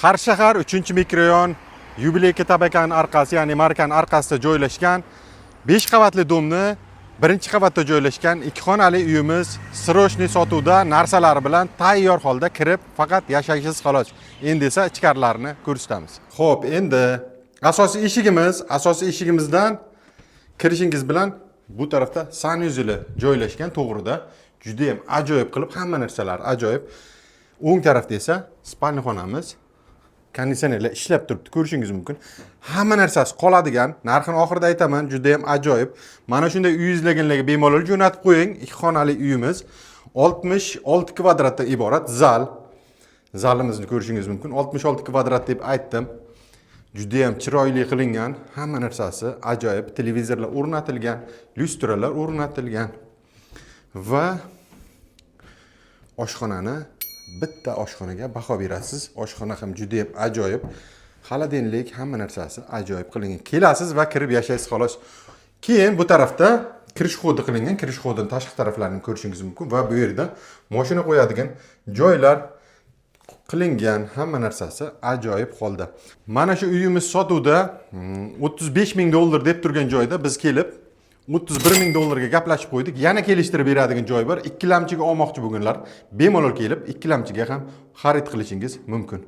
Qarshi shahar, 3-mikrorayon, Yubileyka tabakani orqasi, ya'ni markani orqasida joylashgan 5 qavatli дом ni birinchi qavatda joylashgan ikki xonali uyimiz срочный sotuvda, narsalari bilan tayyor holda, kirib faqat yashaysiz, xolos. Endi esa ichkarilarini ko'rsatamiz. Xo'p, endi asosiy eshigimiz, asosiy eshigimizdan kirishingiz bilan bu tarafda санузел i joylashgan to'g'rida, juda ham ajoyib qilib, hamma narsalar ajoyib. O'ng tarafda esa спальня xonamiz, konditsionerlar ishlab turibdi, ko'rishingiz mumkin. Hamma narsasi qoladigan, narxini oxirida aytaman, juda ham ajoyib. Mana shunday uy izlaganlarga bemalol jo'natib qo'ying. Ikki xonali uyimiz 66 kvadratdan iborat. Zal, zalimizni ko'rishingiz mumkin. 66 kvadrat deb aytdim. Judayam chiroyli qilingan, hamma narsasi ajoyib, televizorlar o'rnatilgan, lyustralar o'rnatilgan. Va oshxonani, bitta oshxonaga baho berasiz. Oshxona ham judayam ajoyib, холодильник, hamma narsasi ajoyib qilingan. Kelasiz va kirib yashaysiz, xolos. Keyin bu tarafda kirish xodi qilingan, kirish xodini tashqi taraflarini ko'rishingiz mumkin va bu yerda moshina qo'yadigan joylar qilingan, hamma narsasi ajoyib holda. Mana shu uyimiz sotuvda, 35 ming dollar deb turgan joyda biz kelib 31 ming dollarga gaplashib qo'ydik. Yana kelishtirib beradigan joy bor. Ikkilamchiga olmoqchi bo'lganlar bemalol kelib ikkilamchiga ham xarid qilishingiz mumkin.